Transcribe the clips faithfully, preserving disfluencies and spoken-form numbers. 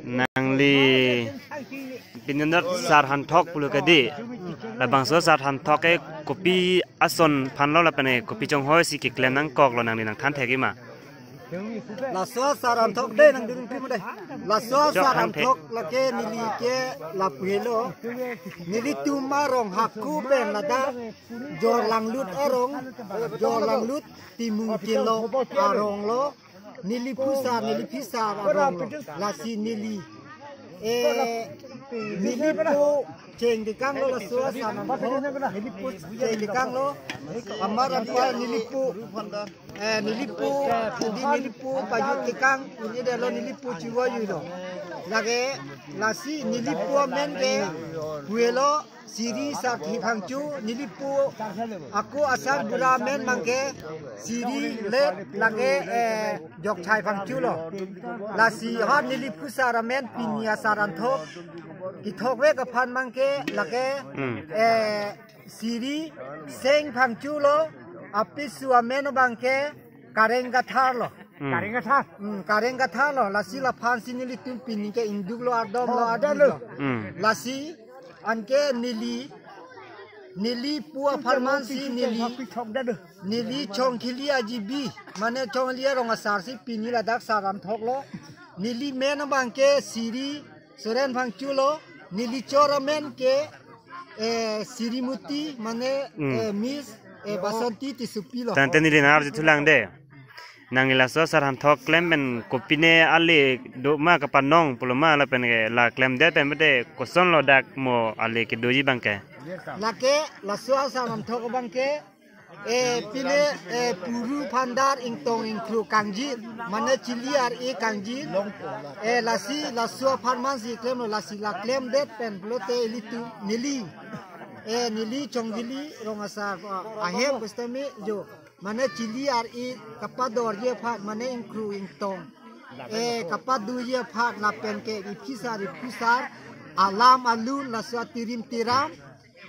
Nangli pini inut Sar Hanthok pulo kedi. Labangso Sar Hanthok ke kopi ason aphan lo lapen ke kopi chonghoi si keklem nangkoklo, nangli nangthan thekji ma? Laso Sar Hanthok de nang dun pim de. Laso Chok Sar hang thek. Hanthok lake neli ke lapu helo. Nelitum arong Haku pen ladak Jorlanglut arong, Jorlanglut Timung Kilo arong lo. Neli phusar, neli phisar arong lo. Lasi neli, eh, neli po cheng dekang lo laso Sar Hanthok. Neli po cheng dekang lo. Amar ampa neli po, eh, neli po, di neli po pajut dekang, pini delo neli po chiwa yu lo. Lake, lasi neli po amen ke, pu helo, Siri Sarthe Phangcho, neli po ako asarbura amen abang ke Siri Let lake, eh, Jokchai Phangcho lo. Lasi ha neli phusar amen pini a Sar Hanthok kethok vek aphan abang ke lake, Hmm. eh, Siri Seng Phangcho lo, apiso amen abang ke Kareng Kathar lo. Hmm. Kareng Kathar. Hmm, Kareng Kathar lo. Lasi laphan si nelitum pini ke ingduk lo, ardom lo, Oh, ardom lo. Hmm. Lasi anke neli, neli po apharman si neli, neli Chongkhili a G B, mane Chonghili arong asar si pini ladak Sar Hanthok lo. Neli men abang ke Siri Soren Phangcho lo, neli chor amen ke, eh, Srimati, mane, Hmm. eh, Miss, eh, Basanti Tissopi lo. Tangte neli nang arju thulang de. Nangli laso Sar Hanthok klem pen kopine ale do ma kapanong pulo ma lapen ke la klemdet pen mate koson lo dak mo ale kedoji abang ke? Lake laso Sar Hanthok abang ke, eh, pine, eh, puru phandar ingtong ingkru kangjin, mane chili ar-e kangjin. Eh, lasi laso apharman si klem lo, lasi la klemdet pen pulote ilitum neli, eh, neli Chonghili rong asar, ah, ahem kustami jo. Mane chili ar-e kapadorji aphan, mane ingkru ingtong, eh, kapadoji aphan lapen ke iphisar iphusar, alam alun laso atirim tiram,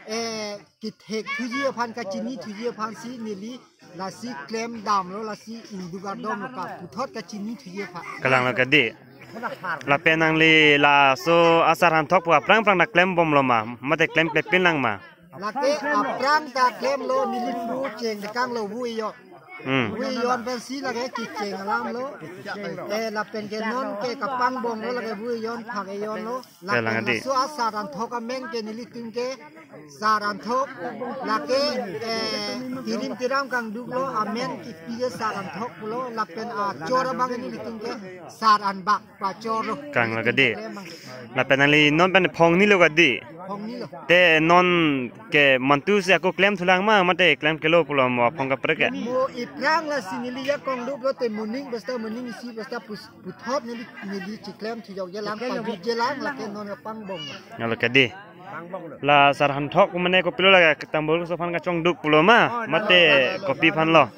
eh, kethek thuji aphan, kachini thuji aphan si neli lasi klem damlo, lasi ingduk ardom lo, kaputhot kachini thuji aphan. Kalang lo kedi. Lapen nangli laso a Sar Hanthok pu aphrang aphrang nangklem bomlo ma, mate klemkle pin lang ma? Lake aphrang ta klem lo, neli po cheng dekang lo, vu ejon. Hmm. Vu ejon pen si lake kecheng alam lo. Eh, lapen ke non ke kapang bom lo, lake vu ejon phak ejon lo. Kalang Lapen adi. Laso a Sar Hanthok amen ke nelitum ke Sar Hanthok, lake, eh, tirim tiram kangduk lo, amen kipi ke Sar Hanthok pulo, lapen achor abang nelitum ke Sar Hanbak pachor lo. Kalang lo kedi. Lapen nangli non pen phong ni lo kedi. Phong ni lo. Te non ke mantu si ako klem thulang ma, mate klemkle lo pulo mo phong kaprek ke? Mo iphrang lasi neli jakong duk lo te moning basta moning isi basta pus-, puthot neli, neli chiklem thujok jelang, pajut jelang, lake non pang bom. Nalo kedi. La Sar Hanthok mane kopilo la tambul so aphan kachongduk pulo ma, mate kopi aphan lo?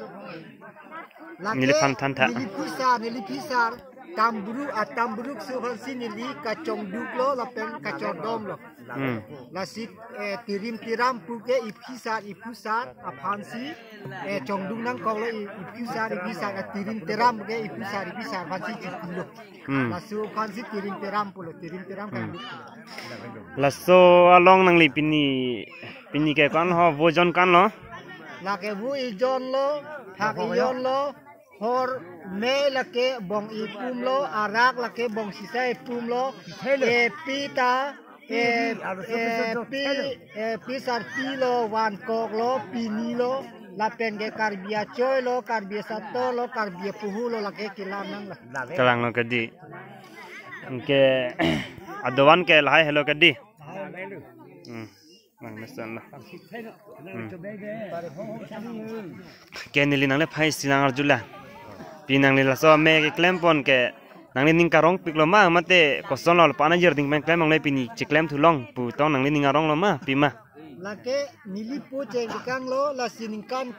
Lake Neli phan than tha. Neli phusar, neli phisar, tamburu, a tamburuk so aphan si neli kachongduk lo, lapen kachordom lo. Hmm. Lasi, eh, tirim tiram pu ke iphisar, iphusar aphan si, eh, chongduk nangkok lo, i-, iphisar, iphisar, eh, tirim tiram ke iphusar, iphusar aphan si chipu lo. Hmm. Laso aphan si tirim tiram pulo, tirim tiram Hmm. kangduk pulo. Laso along nangli pini, pini ke ko-an ho, vo ejon ko-an lo? Lake vu ejon lo, phak ejon lo, hor me lake bong ipum lo, arak lake bong sisa ipum lo, epi ta, eh, eh, pi, eh, pi Sarpi lo, van kok lo, pini lo, lapen ke Karbi Achoi lo, Karbi Asator lo, Karbi Apuhu lo, lake kelang nang lo. Kalang lo kedi. Anke adovan ke lahai helo kedi. Hmm. Nang mesan lo. Hmm. Ke neli nangle phai si nang arju la. Pi nangli laso me keklem pon ke nangli ning karongpik lo ma, mate koson lo, pana jir ding pen klem longle, pini chiklem thulong pu tong nangli ning arong lo ma, pi ma? Lake neli po cheng dekang lo, lasi ningkan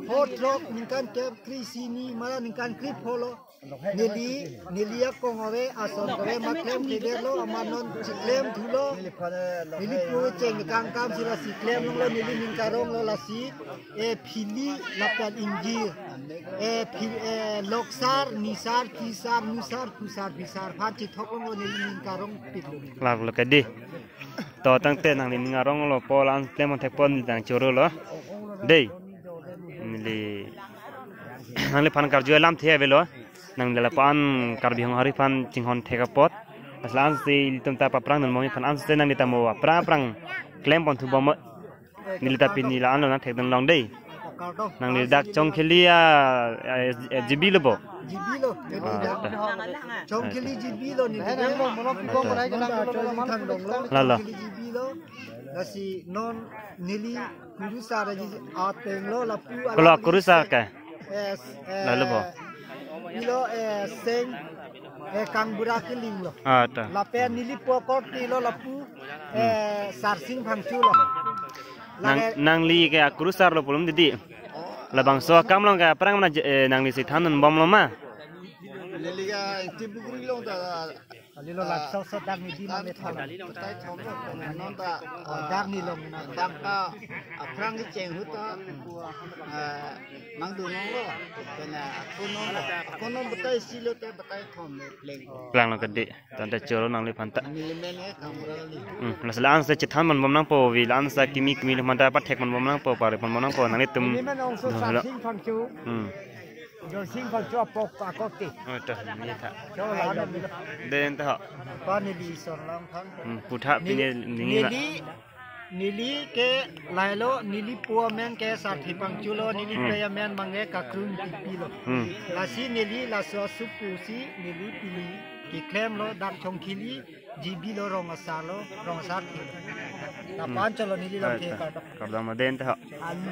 hor throk, ningkan kep kre-isi ni, mara ningkan krepho lo. Neli, neli akong ave, ason ave, maklem keder lo, amat non chiklem thulo. Neli pu cheng kangkam si lasi klem longlo, neli ning karong lo lasi. E phili lapen ingjir. E phi-, e loksar, nisar, kisar, nusar, kusar, bisar. Phan chithok longlo neli ning karong pit lo. Lak lo kedi. To tangte nangli ning arong lo po la-an klem thek pon neli tang choro lo. Dei. Neli nangliphan karju alamthe avelo. Nangli lapu-an Karbi Anglong hari aphan chinghon thek apot. Asla ansi ilitum ta paphrang non momi aphan ansi nangli ta mo aphrang aphrang klem pon thu bom. Neli ta pini la-an lo nangthek dun long dei. Nangli dak Chongkheli a, a, a, G B lo bo. G B lo. Ah, ta. Chongkheli G B lo ni. Lalo. Chongkheli G B lo. Lasi non neli kurusar aji ateng lo lapu. Kalau kurusar ke? Yes, eh, lalu bo. Ilo, eh, seng, eh, Kangbura Killing lo. Ah, ta. Lapen neli pu akorte lo lapu, eh, Sarsing Phangcho lo. Nang, lake nangli ke akurusar lo pulum didi. Labangso akam along ke aphrang mana je-, eh, nangli si than non bom lo ma? Neli ke Tibugri along ta. Kali lo laso so dak ni di ma me thang. Batai thom lo, non ta, ah, dak ni long na. Dak ta, aphrang kecheng ahut ta, ah, nang dun longlo, kena ako non lo. Ako non batai isi lo ta batai thom le pleng. Plang lo kedi, tangte choro nangliphan ta. Neli men e kamra li. Hmm, lasi la-an si chethan pon bom nangpo, vi la-an si kimi kimi lo manta pathek pon bom nangpo, pare pon bom nangpo, nanglitum. Neli men ongso dolo. Sarsing Phangcho. Hmm. Joysing Phangcho apok akorte. Oh, to, ni ta. Cho la na. Den ta. Pa neli son lang thang. Hmm, putha pine ni la. Neli, neli ke lahelo, neli pu amen ke Sarthe Phangcho lo, neli Hmm. pe amen abang ke Kakrung Tipi lo. Hmm. Lasi neli laso supu si neli pini keklem lo dak Chongkheli G B lo rong asar lo, rong asar thi. Na Hmm. Pancho lo neli lo Ah, ke ta. Kardom. Kardom den ta. Anu